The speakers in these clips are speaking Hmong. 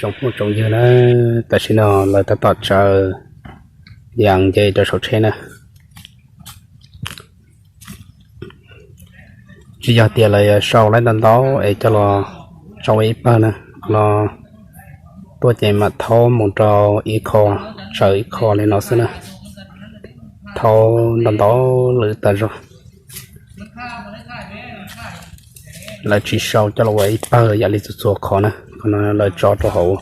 Tsoom phooj tsoom ywg na, tam sim no lawv tab tom tsaws yas nce rau saum tsheb na. Tsis yog tias lawv yuav sau lawv ntau ntau es coj los tso ua ib pawg na, no tuaj ces mam thaub mus rau ib qho, tsaws ib qho li no xwb na. Thaub ntau ntau lwm tas zog. Lawv tsis sau coj los ua ib pawg yam li txhua txhua qhov na, qhov no lawv tso rau hauv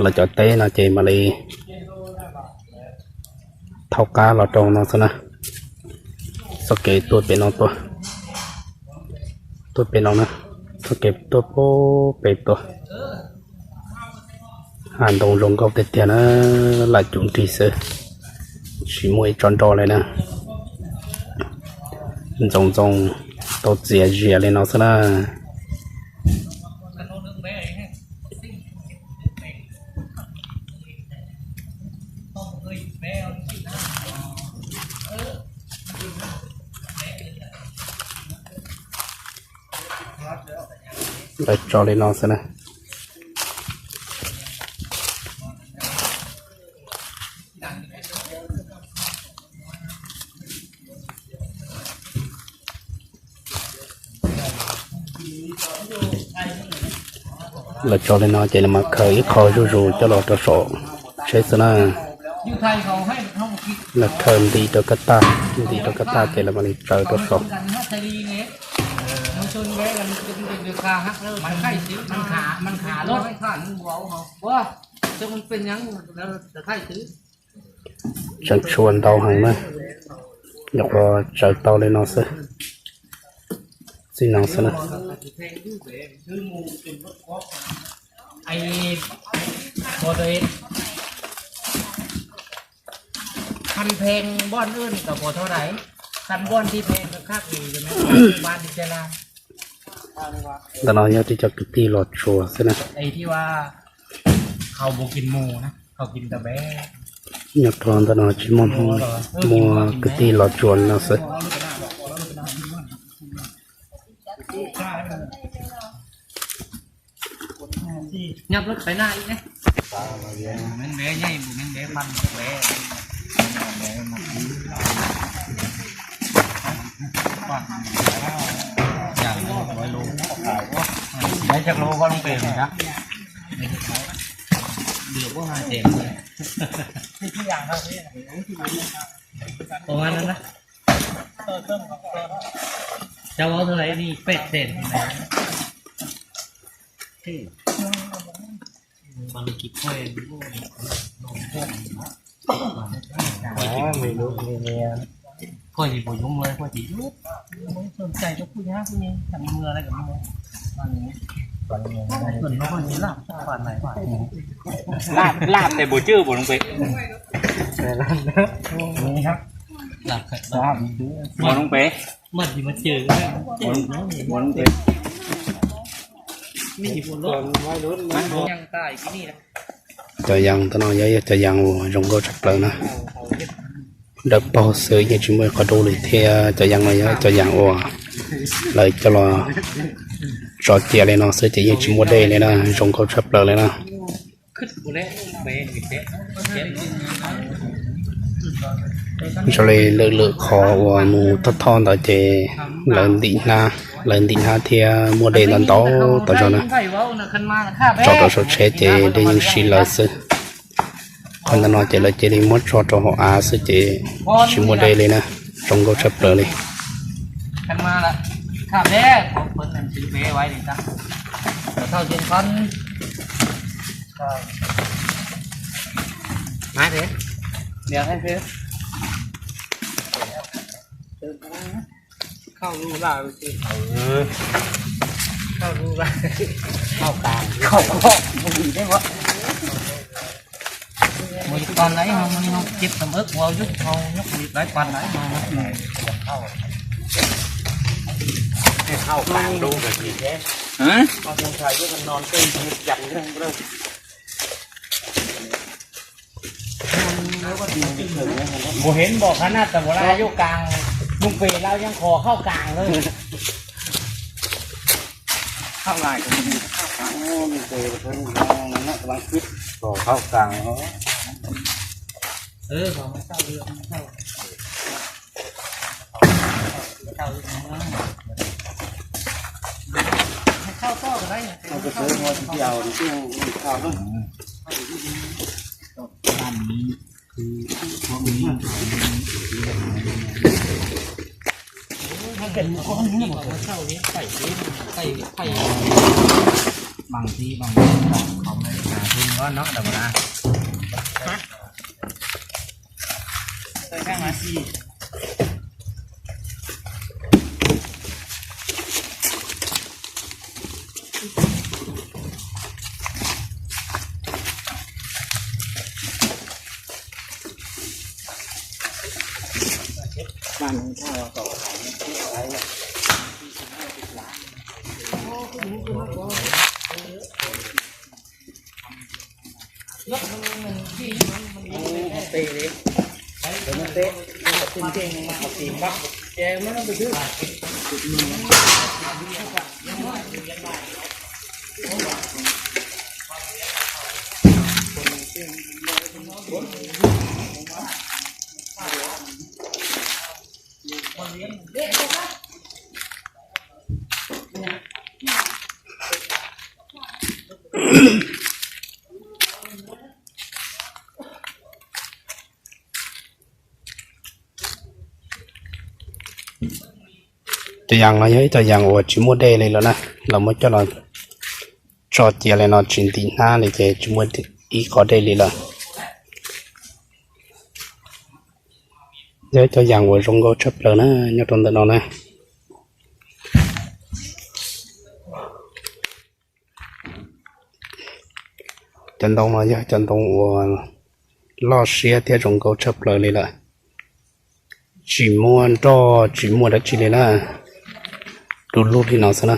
lawv cov teb no ces mam li thaub qab los rau no xwb na. Txoj kev tuaj pem no tuaj, tuaj pem no na, txoj kev tuaj pem tuaj. Hav ntoo zoo nkauj tiag tiag na, lam cuv nrig xwb, tsis muaj ib tsob nroj li na. Ntxoov ntxoo tau txias zias li no xwb na. Lawv tso li no xwb na. Lawv tso li no ces lawv mam khaws ib qho zuj zus coj los rau saum tsheb xwb na. Lawv khaws nti rau kab tag, nti rau kab tag ces lawv mam li tsaws rau saum. Tseem tshuav ntau heev na, nyuam qhuav tsaws tau li no xwb, txij no xwb na.คันแพงบ้านอื่นก็บ่เท่าไหร่ คันบ้านที่แพงก็คักอยู่ใช่ไหม บ้านที่เจริญ Ntawm no nyob tib co kwv tij los tsuas xwb na. ไอ้ที่ว่าเขาบ่กินหมูนะ เขากินแต่แบ้ Nyob rau ntawm no tsis muaj hmoo, muaj kwv tij los tsuas no xwb. Nhập lốt phải na. Món bé nhảy, món bé mặn, bé. Chả có gói lố. Đấy, chắc lố có lông kề rồi đó. Được có hai chén rồi. Ủa, ăn đó. Cháu có thằng đấy đi pet đèn này. Còn kịp quay. Quay thì buổi đúng rồi, quay thì. Không sân chạy cho cô nhá, cô nhá, chẳng mưa đây cả mưa. Còn nó còn gì lắm, còn này phải. Lạp, lạp này buổi trưa buổi đồng kì. Lạp thật. Buổi đồng kì. Mật gì mà trừ. Buổi đồng kì. Cov yas ntawm no yog cov yas uas zoo nkauj tshaj plaws na. Dawb paug xwb yeej tsis muaj qhov du li thiab. Cov yas no yog cov yas uas lawv coj los tso cia li no xwb ces yeej tsis muaj dej li na, zoo nkauj tshaj plaws li na. Zoo li lwm lwm qhov uas mus thoj thoj ntawd ces lawv ntim hnab, lawv ntim hnab thiab muaj dej ntau ntau tas zog na. Tso rau saum tsheb ces dej yeej sib lawv xwb. Qhov ntawm no ces lawv cia li muab tso rau hauv av xwb ces tsis muaj dej li na, zoo nkauj tshaj plaws li. Khau lu la, khau lu la, khau kang, khau kho, mus ib pab lawm ho, mus ib pab lawm ho, yus ho, yus mus ib pab lawm ho. Khau kang lu kawg li thiab. Hả? Mus heev npaum qhov no tas mus lawm yus kang, mus pem lawm yeej qhuas khau kang lawm. Cov yas no yog ib cov yas uas tsis muaj dej li lawm na, lawv muab coj los tso cia li no tsis ntim hnab li ces tsis muaj ib qho dej li lawm. Yog ib cov yas uas zoo nkauj tshaj plaws na, nyob rau ntawm no na. Cov ntoo no yog cov ntoo uas loj siab thiab zoo nkauj tshaj plaws li lawm. Tsis muaj nroj tsis muaj dab tsi li na, du lug li no xwb na.